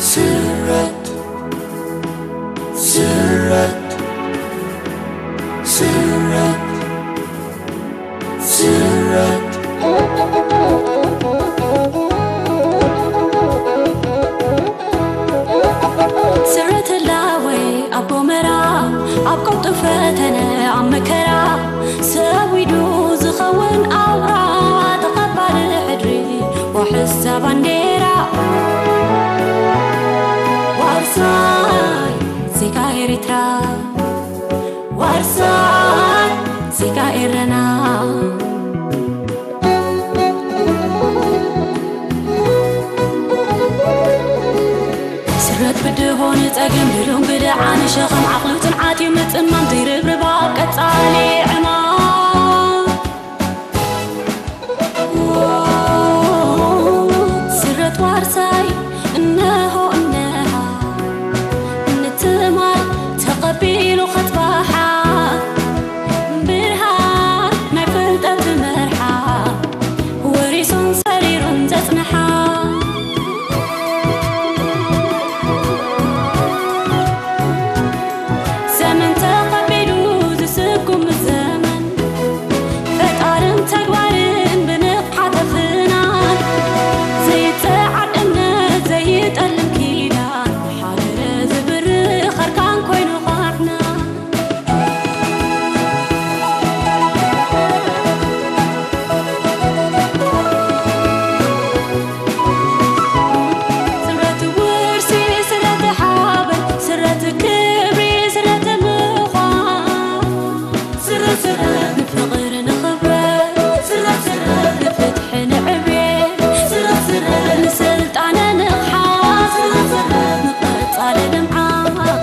ስረት፣ ስረት፣ ስረት፣ ስረት። ስረት ህላወይ ኣብ ጎመራ፣ ኣብ ቀውጢ ፈተነ፣ ኣብ መከራ፣ ሰብ ኢዱ ዝኸውን ኣውራ፣ ተቐባሊ ሕድሪ፣ ዋሕስ እዛ ባንዴራ። ዋርሳይ ዜጋ ኤሪትራ፣ ዋርሳይ ዜጋ ኤረና። ስረት ብድሆ ንጸገም፣ ድሉን ግድዓ ንሸኸም፣ ዓቕሉ ጽንዓት እዩ ምጽማም፣ ዘይርብርብ ኣብ ቀጻሊ ዕማም። ስረት ዋርሳይ እነሆ እነሃ፣ ንትማል ተቐቢሉ ከጽባሓ፣ ብርሃን ናይ ፍልጠት መርሓ፣ ወሪሱን ሰሪሩን ዘጽንሓ። ዘመን ተቐቢሉ ዝስጉም ዘመን፣ ፈጣርን ተግባርን ብንቕሓት ኣፍናን፣ ዘይጸዓር እምነት ዘይጠልም ኪዳን፣ ሓደረ ዝብርኽ ኣርካን ኮይኑ ኻሕና። ስረት ውርሲ፣ ስረት ሓበን፣ ስረት ክብሪ፣ ስረት ምዃን። ስረት፣ ስረት ንፍቕሪ ንኽብረት፣ ስረት፣ ስረት ንፍትሒ ንዕቤት፣ ስረት፣ ስረት ንስልጣነ ንቕሓት፣ ስረት፣ ስረት ንቐጻሊ ልምዓት።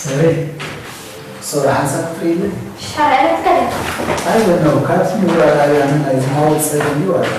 ሰበይ፣ ሶራ ሓንሳብ ክትርእይኒ? ሻርዕ ትከደ። ኣይ፣ በነው፣ ካብቲ ምውራድ ኣብያንን ናይ ዝማወቅ ጸገም እዩ ኣላ።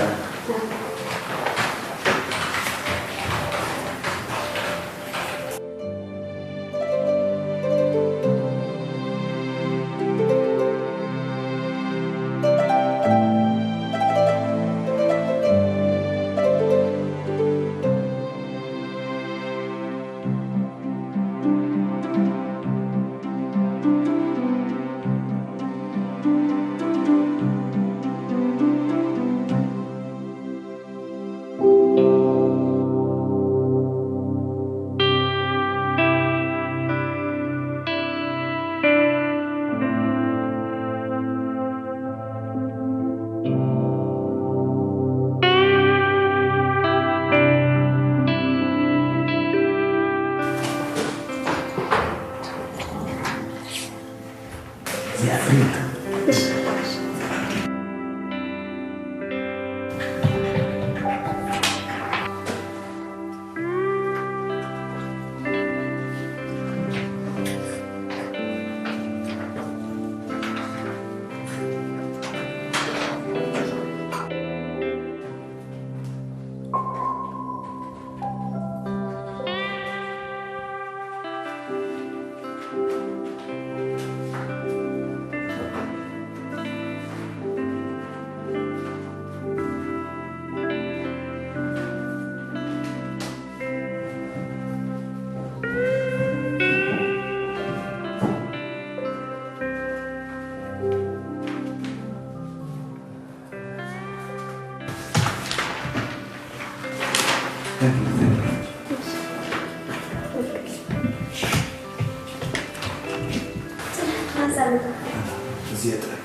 እዚኣ ጥራይ።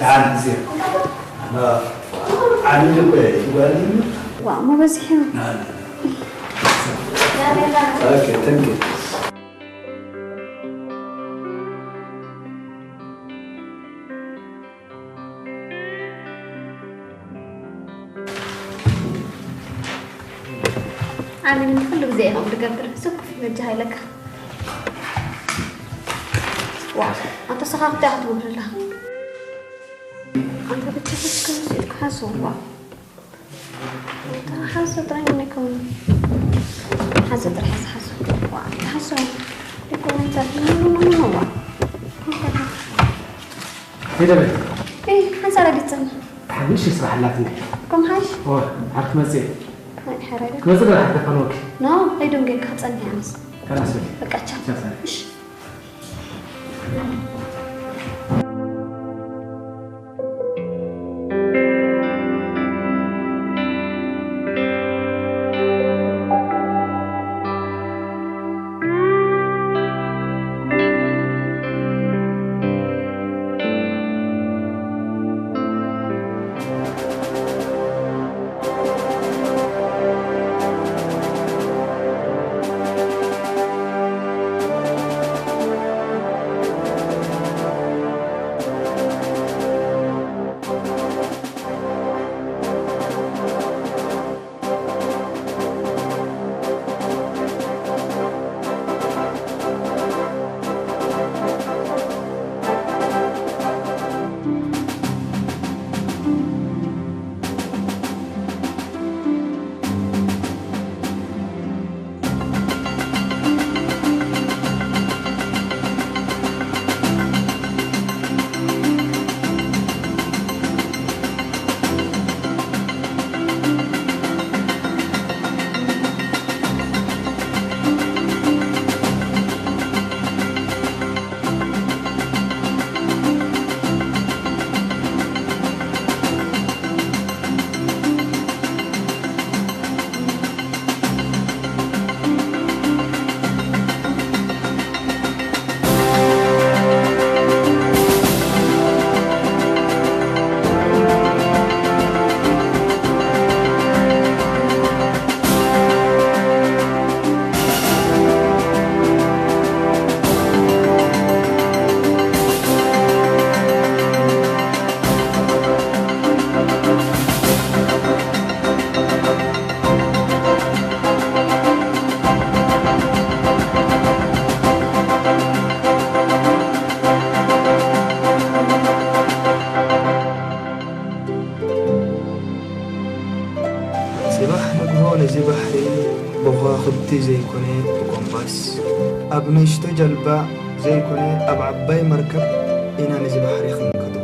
ደሓን እዚኣ። ኣነ ዓብዪ እኮ እየ። ጓል እዩ። ዋ፣ እሞ በዚሑ። ና፣ ና፣ ና። ኦኬ፣ thank you። ኣነ ግን ኩሉ ግዜ ኢኹም ትገብር። ስኩፍ በጃ ሃይለካ። ዋ፣ ኣንተ ሰኻ ክታይ ክትገብርላ? ኣንተ ብቻ ክትከምስ ኢልካ ሓስብ፣ ዋ። ሓሶት ጥራይ ነው የሚከውን። ሓሶት ጥራይ ሓሶት። ዋ፣ ሓሶት። ዶክመንተሪ። ኖ፣ ኖ፣ ኖ፣ ኖ፣ ዋ። ሄደ በል። ኤይ፣ ሓንሳብ ረጊጸና። ሓብሽ ስራሕ ኣላትኒ። ከም ሓሽ? ኦ፣ ዓርክ መጽእ። ናይ ሕራይ ዶ? ክመጽእ ዶ ዓርክ ተፋንወኪ? ኖ፣ ኣይዶም ጌርካ ጸኒሕ ኣነስ። ከላስ በል። በቃ ቻው። ቻው፣ ሰላም። እሺ። ጽባሕ ንግሆ ነዚ ባሕሪ ብኸዋኽብቲ ዘይኮነ ብኮምፓስ፣ ኣብ ንእሽቶ ጃልባ ዘይኮነ ኣብ ዓባይ መርከብ ኢና ነዚ ባሕሪ ክንከዶ።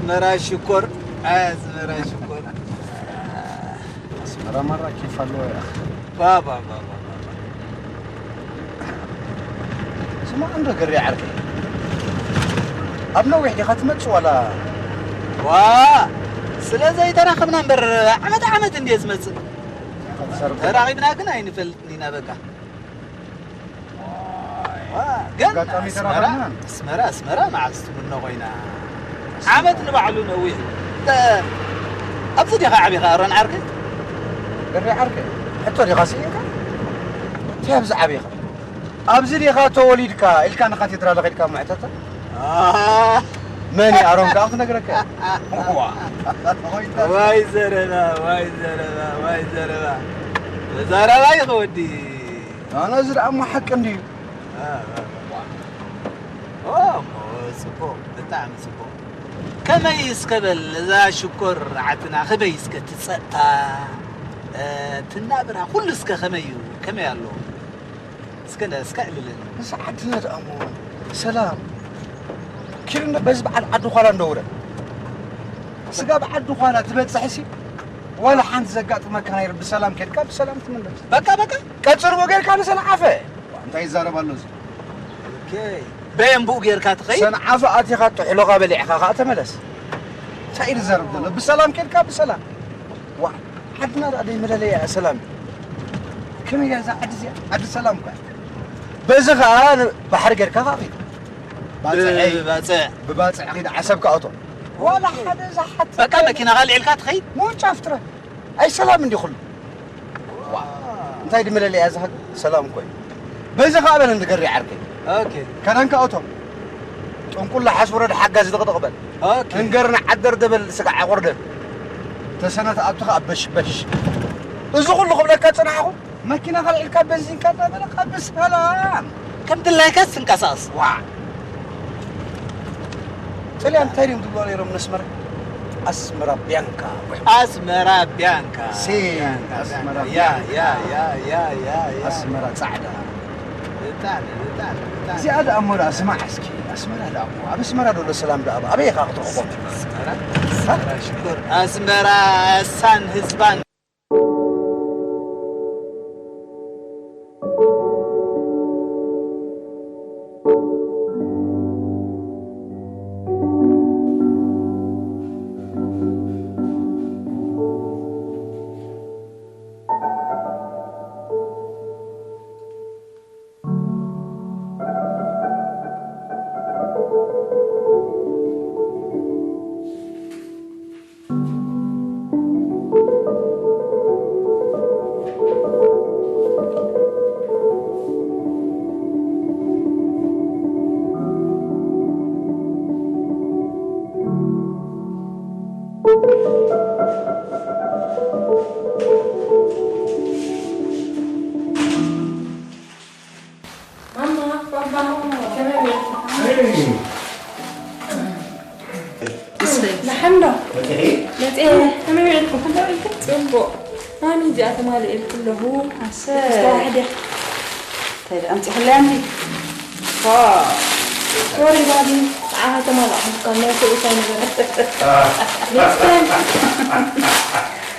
ኣስመራ ሽኮር፣ ኣስመራ ሽኮር። ኣስመራ ማራ ኬፍ ኣለዎ ያ። ባባ፣ ባባ፣ ባባ። ስማ፣ እንዶ ገሪ ዓርከይ። ኣብ ነዊሕ ዲኻ ትመጽእ ዋላ? ዋ፣ ስለ ዘይተራኸብና እምበር ዓመት ዓመት እንድየ ዝመጽእ። ተራኺብና ግን ኣይንፈልጥን ኢና በቃ። ዋ፣ ግን ኣጋጣሚ ኣስመራ፣ ተራኸብና። ኣስመራ፣ ኣስመራ መዓስ ትምኖ ኮይና? ዓመት ንባዕሉ ነዊሕ። ተ-፣ ኣብዚ ዲኻ ዓቢኻ ኣሮን ዓርከይ? ገሪ ዓርከይ፣ ሕቶ ዲኻ ስኢንካ? እንታይ ኣብዚ ዓቢኻ? ኣብዚ ዲኻ ተወሊድካ ኢልካ ንካቴድራል ከይድካ ምሕተታ? ኣህ። መን እዩ ኣሮን ከኣ ክነግረካ? ዋ። ዋይ ዘረባ፣ ዋይ ዘረባ፣ ዋይ ዘረባ። ተዛራባይ ከወዲ። ኣነ እዚ ደኣ እሞ ሓቂ እንድዩ። ኦ፣ እሞ ጽቡቕ፣ ብጣዕሚ ጽቡቕ። ከመይ እስከ በል፣ እዛ ሽኮር ዓድና ከመይ እስከ ትጸጥታ፣ እ፣ ትናብራ፣ ኩሉ እስከ ከመይ እዩ? ከመይ ኣሎ? እስከ፣ እስከ ኣዕልለኒ። እዛ ዓድና ደኣ እሞ ሰላም። ኪዱ እንዶ በዚ በዓል ዓዲ ኳላ እንደውረ። ስጋብ ዓዲ ኳላ ትበጽሕሲ፣ ዋላ ሓንቲ ዘጋጥመካ ናይ ብሰላም ከድካ ብሰላም ትምለስ። በቃ፣ በቃ። ቀጽርቦ ጌርካ ንሰንዓፈ። እንታይ ይዛረብ ኣሎ እዚ? ኦኬ። በየንብኡ ጌርካ ትኸይድ? ሰንዓፈ ኣቲኻ ጥሕሎኻ በሊዕኻ ኸኣ ተመለስ። እንታይ እዩ ዝዛረብ ዘሎ? ብሰላም ከድካ ብሰላም። ዋ፣ ዓድና ደኣ ደይ መለለያ እያ ሰላም። ከመይ እያ እዛ ዓዲ እዚኣ? ዓዲ ሰላም እኳ እያ። በዚ ኸኣ ን-፣ ባሕሪ ጌርካ ኸኣ ኺድ። ባጽዕ። ብባጽዕ። ብባጽዕ ኺድ ዓሰብ ከኣ እቶ። ዋላ ሓደ እዛ ሓቲ በቃ መኪናኻ ኣልዒልካ ትኸይድ? ምውንጫፍ ጥራይ። ኣይ ሰላም እንዲ ኩሉ። ዋ፣ እንታይ ድመለለያ እዛ ሃገር? ሰላም እኮ እዩ። በዚ ኸኣ በል እንድገሪ ዓርከይ። ኦኬ። ከዳንካ እቶ። ጥንቁላ ሓስ ውረድ ሓጋዚ ድቕድቕ በል። ኦኬ። እንገርና ዓደር ደበል ስጋዕ ኣቑርደል። ተሰነት ኣብቲ ኸኣ በሽ በሽ። እዚ ኩሉ ክብለካ ጽናሕኹ፣ መኪና ካልዒልካ በንዚንካ እናበለካ ብሰላም። ከም ድላይካ ትንቀሳቐስ። ዋ። ጥልያን እንታይ ድዮም ዝብልዎ ነይሮም ነስመራ? ኣስመራ ቢያንካ። ኣስመራ ቢያንካ። ሲ፣ ቢያንካ፣ ኣስመራ ቢያንካ። ያ፣ ቢያንካ። ያ፣ ያ፣ ያ፣ ያ፣ ያ። ኣስመራ ጻዕዳ። ብጣዕሚ፣ ብጣዕሚ፣ ብጣዕሚ። እዚኣ ደኣ እሞ ደኣ ስማዕ እስኪ። ኣስመራ ደኣ እሞ፣ ኣብ ኣስመራ ዶ ኣሎ ሰላም ደኣ? ኣበይ ኢኻ ክትረኽቦም? ኣስመራ፣ ኣስመራ ሽኮር። ኣስመራ እሳን ህዝባን። ማማ፣ ባባ፣ ከመይ ውዒልኩም? እሰይ። ደሓን ዶ? መጺኺ? መጺአ። ከመይ ውዒልኩም? ከመይ ውዒልኩም? ጽቡቕ። ማሚ፣ እዚኣ ተማልእ ኢልኩ ኣለኹ። ኣሰይ። ተስተዋሕድ እያ። እንታይ ደኣ ኣምጺኽለያ እንዲ? ዋ። ሶሪ ባቢ፣ ንዓኻ ተማላእኹ። ካብ ናይ ሰብኡት ኣይነበረ። ኔክስት ታይም።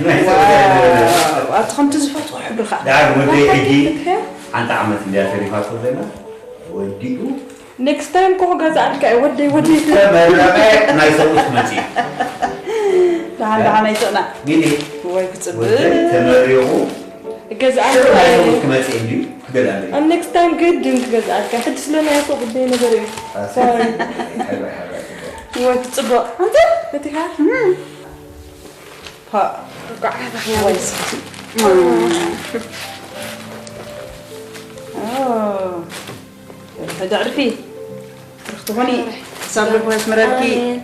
ናይ ሰብኡት ኣይነበረ። ዋው፣ ኣብቲ ከምቲ ዝፈትዎ ሕብሪ ኸኣ። ደሓር ወደይ ሕጂ ሓንቲ ዓመት እንድያ ተሪፋቶ ዘላ። ወዲኡ። ኔክስት ታይም እኮ ክገዝኣልካ እየ፣ ወደይ፣ ወደይ። ተመረቐ ናይ ሰብኡት መጺኡ። ደሓን፣ ደሓን ኣይስእና። ሚሊ። ወይ ክጽብቕ። ወደይ ተመሪቑ። እገዝኣልካ ሽዑ ናይ እየ። ሰብኡት ክመጽእ እንድዩ። ክገዝኣለይ። ኣብ ኔክስት ታይም ግድን ክገዝኣልካ። ሕጂ ስለ ናይ ፎቅ ጉዳይ ነገር እዩ። ኣሰይ። ሶሪ። ሓይባይ፣ ሓይባይ፣ ሓይባይ። ወይ ክጽብቕ። ኣንተ ፈቲኻ? እም። ፓ። ጓዓት ኣኽያ ወይ ወይ። እስኪ። ኦ። ሕጂ ኣዕርፊ። ብሩኽቲ ኾኒ። ክሳብ ርኽቦ የስምረልኪ። ኣሜን።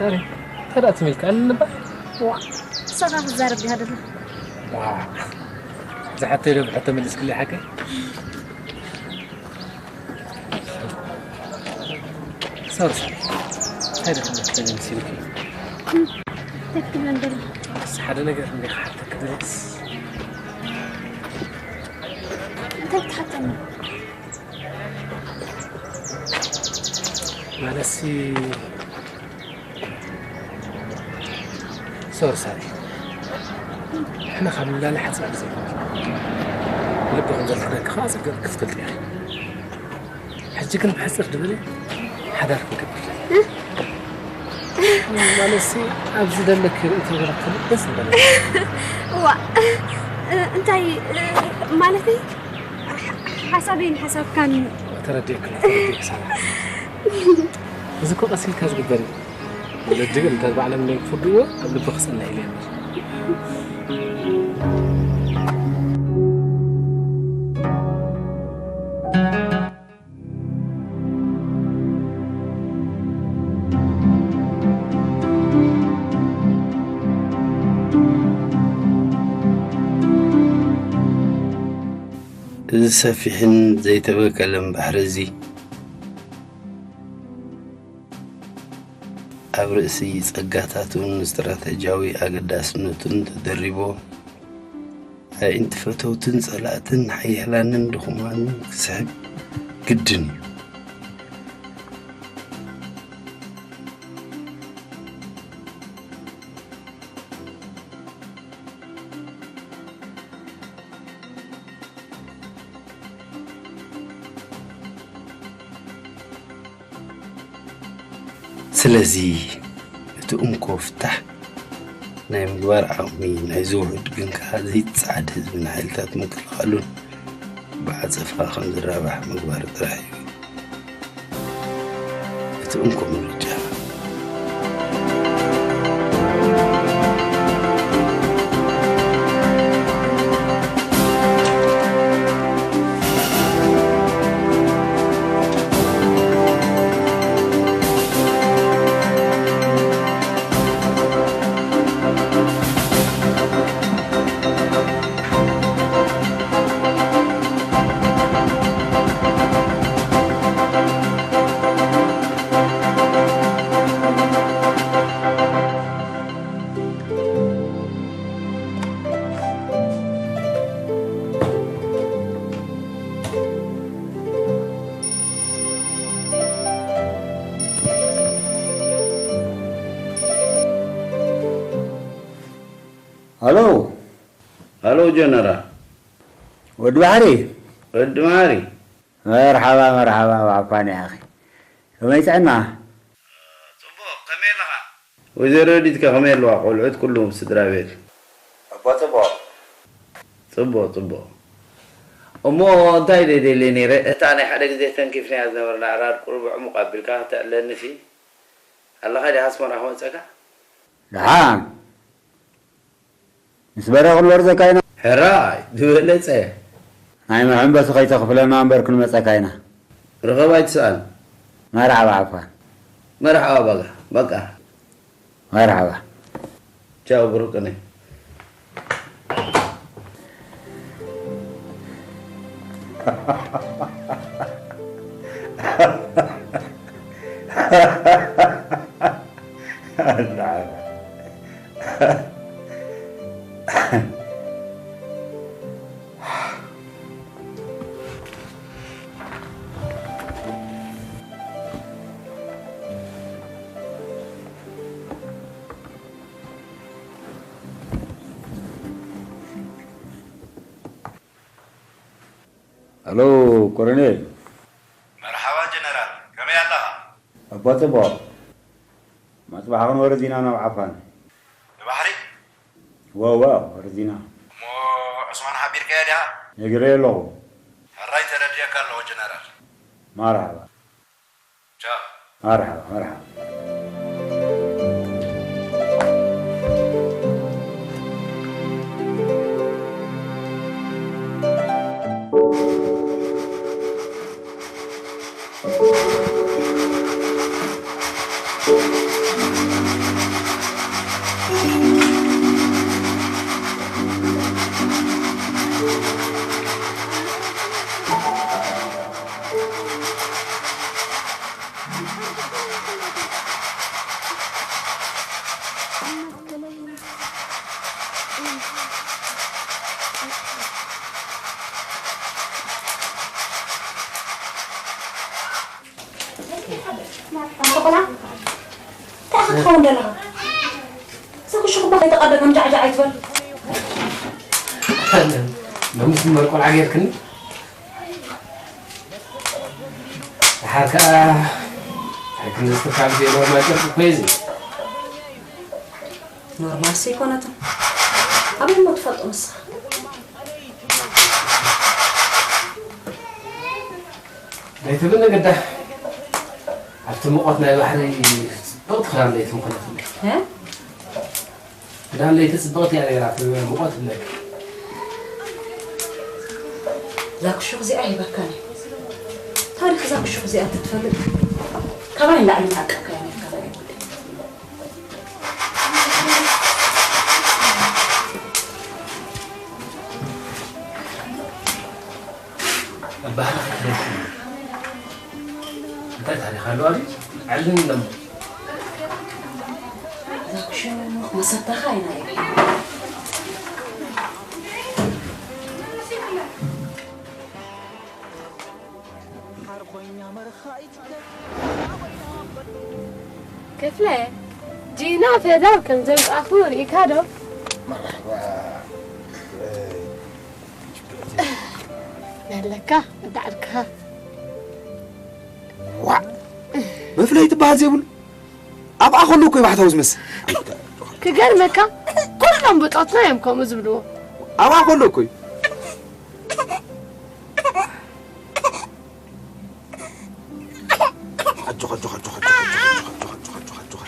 እንታይ ደኣ ትም ኢልካ? እንባ? ዋ፣ ንስኻ ክትዛረብ ዲኻ ደለኻ? ዋ፣ ዝሓተይ ዶ ብሕቶ መሊስክለይ ሓቀይ? ሶሪ፣ ሶሪ። እንታይ ደኣ ክትብለኒ መሲሉኪ? እንታይ ክትብለኒ ደለኻ? በስ ሓደ ነገር እንዲኻ ሓተኪ ደለስ። እንታይ ክትሓተኒ? ማለትሲ፣ ሶሪ፣ ሶሪ። ንሕና ካብ ንላለ ሓፂር ግዜ ይኾነና። ልቢ ከም ዘልሕነኪ ከዓ ኣፀገም ክትፈልጢ ኢኺ። ሕጂ ግን ብሕፅር ዝበለ ሓዳር ክንገብር። ማለትሲ፣ ኣብዚ ዘለኪ ርእይቶ ገለ ክትህቢ ደስ ምበለኒ። ዋ፣ እ፣ እንታይ፣ እ፣ ማለተይ፣ ሓ-፣ ሓሳበይን ሓሳብካን። ተረዲእክኒ፣ ተረዲእክ ሳራ። እዚ እኮ ቀስ ኢልካ ዝግበር እዩ። ወለዲ ግን እንተ ባዕሎም እንድዮም ክፍርድዎ፣ ኣብ ልቢ ክጽንሕ ኢለ እየ። እዚ ሰፊሕን ዘይተበከለን ባሕሪ እዚ፣ ኣብ ርእሲ ጸጋታቱን ስትራተጂያዊ ኣገዳስነቱን ተደሪቦ፣ ኣዒንቲ ፈተውትን ጸላእትን፣ ሓያላንን ድኹማንን ክስሕብ ግድን እዩ። ስለዚ፣ እቲ እንኮ ፍታሕ ናይ ምግባር ዓቕሚ ናይዚ ውሑድ ግን ከኣ ዘይጸዓድ ህዝብን ሓይልታት ምክልኻሉን ብዓጸፋ ከም ዝራባሕ ምግባር ጥራሕ እዩ። እቲ እንኮ ምርጫ። ሃሎ። ሃሎ ጀነራል። ወዲ ባሕሪ። ወዲ ማሪ። መርሓባ፣ መርሓባ፣ ኣብ ዓፋን ኢኻ። ከመይ ጥዕና? ጽቡቕ፣ ከመይ ኣለኻ? ወይዘሮ ዮዲት ከ ከመይ ኣለዋ? ቆልዑት ኩሉ ምስ ስድራ ቤት? ኣባ ጽቡቕ። ጽቡቕ፣ ጽቡቕ። እሞ እንታይ ኢለ ደልየ ነይረ? እታ ናይ ሓደ ግዜ ተንኪፍናያ ዝነበርና ዕራር ቁሩብ ዕሙቕ ኣቢልካ ከተዕለኒ ሲ? ኣለኻ ዲኻ ኣስመራ ክመጸካ? ደሓን። ምስ በረ ክንወርዘካ ኢና። ሕራይ፣ ዝበለጸ። ናይ መሐንበሲ ከይተኽፍለና እምበር ክንመጸካ ኢና። ርኸብ ኣይትስኣን። መርሓባ ዓፋን። መርሓባ ባጋ፣ በቃ። መርሓባ። ቻው ብሩክ ቀነይ። ኣሎ፣ ኮሎኔል። መርሓባ ጀነራል፣ ከመይ ኣለኻ? ኣባ ጽቡቕ። መጽባሕኽን ወረዚና ናብ ዓፋን። ንባሕሪ? ዋው፣ ዋው፣ ወረዚና። እሞ ዑስማን ሓቢርካዮ ዲኻ? ነጊረዮ ኣለኹ። ሕራይ ተረዲአካ ኣለኹ ጀነራል። መርሓባ። ቻው። መርሓባ፣ መርሓባ። ኣንተ ቆልዓ፣ እንታይ ኢኻ ክትኸውን ዘለኻ? እዛ ክሹኽ እባ ከይተቐደመ እንጃዕጃዕ ኣይትበል። ሎምስ እምበር ቆልዓ ጌርክኒ። ደሓር ከኣ፣ እንታይ ክንዲ ዝትካል ዘይኖርማል ጨርቂ እኮ እዩ እዚ። ኖርማልሲ ኣይኮነትን። ኣበይ እሞ ትፈልጦ ንስኻ? ዘይትብል ንግዳ። ኣብቲ ሙቐት ናይ ባሕሪ ጽብቕቲ ክዳን ለይቲ ምኾነትለይ። እ? ክዳን ለይቲ ጽብቕቲ እያ ነይራ፣ እቲ ሙቐት ብለኪ። እዛ ክሹኽ እዚኣ ሂባካኒ። ታሪኽ እዛ ክሹኽ እዚኣ እንተትፈልጥ፣ ካባይ ንላዕሊ ምዓቀብካያ ነይርካ፣ በል ወደይ። ባህሊ ከይትረስዕ። እንታይ ታሪኽ ኣለዋ ድዩ? ዓልን ደሞ። እዛ ክሹኽ መሰታኻ ኢና ኢልካ። ክፍለ፣ ጂና ፈዳው ከም ዘምጻእኩ ርኢካ ዶ? መርሓባ። ነለካ፣ እንዳዓልካ። ዋዕ! መፍለይ ትበሃል ዘይብሉ። ኣብኣ ከሎ እኮ እዩ ባሕታዊ ዝመስል። ክገርመካ፣ ኩሎም ብጾትና እዮም ከምኡ ዝብልዎ። ኣብኣ ከሎ እኮ እዩ። ኣጆኻ፣ ኣጆኻ፣ ኣጆኻ፣ ኣጆኻ።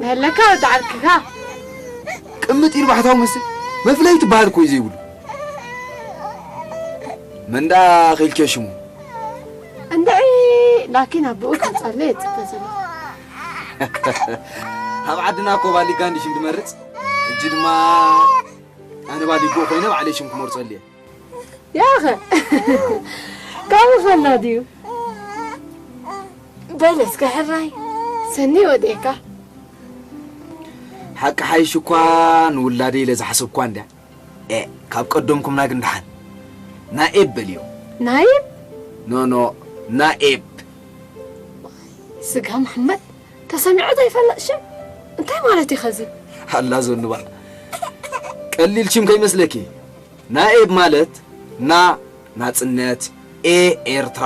መለካ ወዲ ዓርክኻ። ቅምጥ ኢሉ ባሕታዊ መስል። መፍለይ ትበሃል እኮ እዩ ዘይብሉ። መን ደኣ ኺልክዮ ሽሙ? እንድዒ ላኪን ኣቦኡ ከውጻለይ እየ ጽበ ዘሎ። ኣብ ዓድና እኮ ባሊጋ እንዲ ሽም ድመርጽ። ሕጂ ድማ ኣነ ባሊጎ ኮይነ ባዕለይ ሽም ክመርጸሉ እየ። ያኸ ካብኡ ፈላ ድዩ? በል እስከ ሕራይ። ሰኒ ወዴካ። ሓቂ ሓይሽ እኳ ንውላደይ ኢለ ዝሓሰብኳ እንድያ። ኤ፣ ካብ ቀደምኩምና ግን ደሓን። ናኤብ በልዮ። ናይብ? ኖ፣ ኖ፣ ናኤብ። ስጋ መሓመድ፣ ተሰሚዑ ዘይፈልጥ ሽም? እንታይ ማለት እዩ ኸዚ? ኣላ ዘንባ። ቀሊል ሽም ከይመስለኪ። ናኤብ ማለት ና ናጽነት፣ ኤ ኤርትራ፣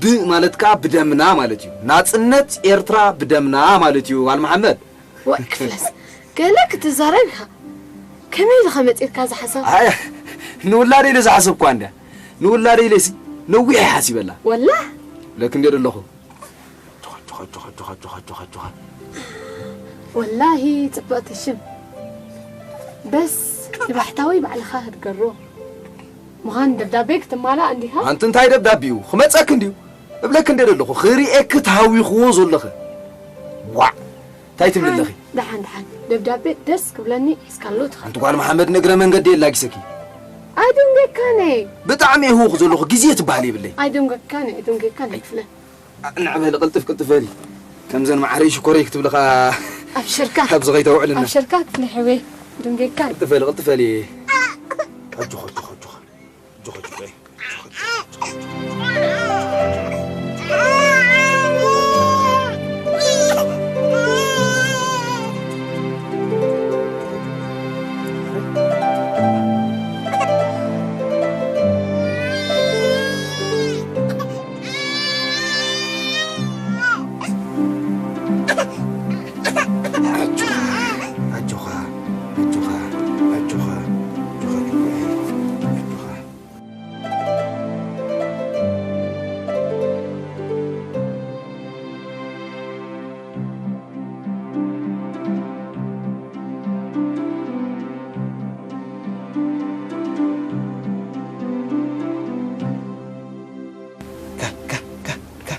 ብ ማለት ከኣ ብደምና ማለት እዩ። ናጽነት ኤርትራ ብደምና ማለት እዩ፣ ጓል መሓመድ። ዋእ ክፍለስ፣ ገለ ክትዛረብ ኢኻ። ከመይ ኢልኻ መጺእካ ዝሓሰብ? ኣይ፣ ንውላደይ ኢለ ዝሓሰብኳ እንድያ። ንውላደይ ኢለሲ ነዊሕ እየ ሓሲበላ። ወላ? ለክ እንድየ ደለኹ። ጆኻ፣ ጆኻ፣ ጆኻ፣ ጆኻ፣ ጆኻ፣ ጆኻ፣ ጆኻ። ወላሂ ጽብቕቲ ሽም። በስ ንባሕታዊ ባዕልኻ ክትገሮ። ምዃን ደብዳቤ ክትማላእ እንዲኻ? ኣንቲ እንታይ ደብዳቤኡ? ክመጸክ እንድዩ። እብለክ እንደ ደለኹ፣ ክርእየክ ተሃዊኽዎ ዘለኸ። ዋዕ! እንታይ ትብሊ ኣለኺ? ደሓን፣ ደሓን። ደብዳቤ ደስ ክብለኒ ሒዝካሉ ትኸድ። ኣንቲ ጓል መሓመድ ንእግረ መንገዲ የላጊሰኪ። ኣይድንገካነ። ብጣዕሚ እየ ህውኽ ዘለኹ፣ ግዜ ትበሃል የብለይ። ኣይድንገካነ፣ ኣይድንገካነ ክፍለ። ንዕበሊ፣ ቅልጥፍ ቅልጥፍ በሊ። ከምዘን ማዕረይ ሽኮረይ ክትብሊ ኸኣ ኣብሽርካ። ኣብዚ ኸይተውዕልና። ኣብሽርካ ክፍለ ሕወይ፣ ድንገካ። ቅልጥፍ በሊ፣ ቅልጥፍ በሊ። ኣጆኻ፣ ኣጆኻ፣ ኣጆኻ። ኣጆኻ፣ ኣጆኻ። ኣጆኻ፣ ኣጆኻ፣ ኣጆኻ፣ ኣጆኻ፣ ኣጆኻ። ካ፣ ካ፣ ካ፣ ካ።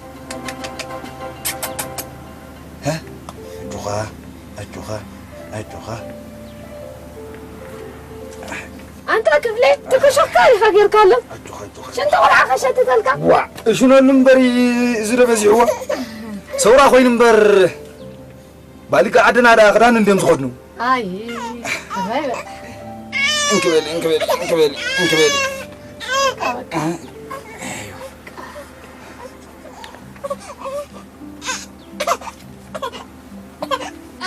ሀ? ኣጆኻ፣ ኣጆኻ ኣጆኻ። ኣንታ ክፍለ ትከሾካ ኢኻ ጌርካ ኣሎ። ኣጆኻ ኣጆኻ። ሽንቲ ቆልዓ ከሸትተልካ። ዋ እሽነሉ እምበር፣ እዚ ዶ በዚሕዎ? ሰውራ ኮይኑ እምበር፣ ባሊጋ ዓድና ደኣ ክዳን እንድዮም ዝኸድኑ። ኣይ ተባይ። እንክበል እንክበል እንክበል እንክበል።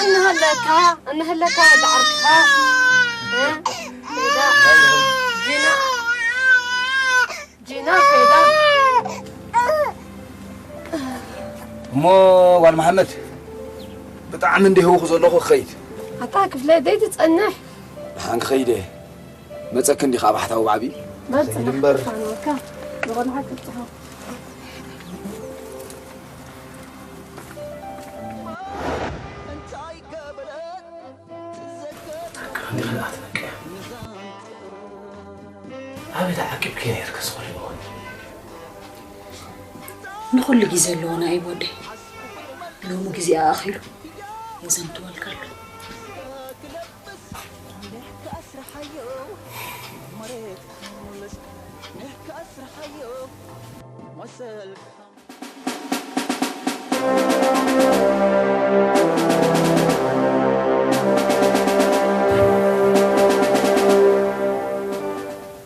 እንሃለካ እንሃለካ ወዲ ዓርክኻ። እ? ሜዳ ጂና ጂና ሜዳ። እሞ ጓል መሓመድ፣ ብጣዕሚ እንዲህውኹ ዘለኹ ክኸይድ። ኣታ ክፍለይ ደይ ትጸንሕ። ደሓን ክኸይድ እየ። መጸክ እንዲኻ ብሓታዊ ብዓብዪ። መጸ እምበር። ፋኖካ ንቆልዓ ክትጽሓ። ኣበይ ተዓቂብኪ ነይርኪ ዝኽሪ እወን? ንኹሉ ግዜ ኣለዎ ናይ ወደይ። ሎሚ ግዜኣ ኣኺሉ የዘንትወልካ ኣሎ።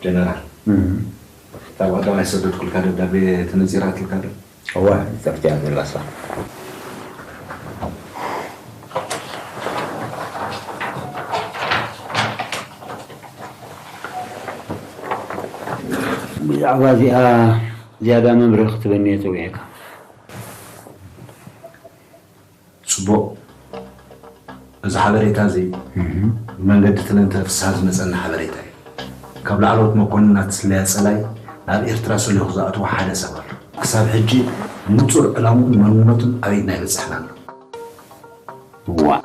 ጀነራል፣ እታ ብቐዳማይ ዝሰደድኩልካ ደብዳቤ ተነጺራትልካ ዶ? እወ፣ ንጽርትያ ዘላ እሳ። ብዛዕባ እዚኣ ዝያዳ መምርሒ ክትበኒ እየ ጸዊዐካ። ጽቡቕ። እዚ ሓበሬታ እዚ ብመንገዲ ትልንተ ፍስሃ ዝመጸና ሓበሬታ እዩ። ካብ ላዕለዎት መኮንናት ስለያ ጸላይ ናብ ኤርትራ ሰሊኹ ዝኣተወ ሓደ ሰብ ኣሎ። ክሳብ ሕጂ ንጹር ዕላምኡን መንነቱን ኣብ ኢድና ኣይበጻሕናን ኣሎ። ዋእ!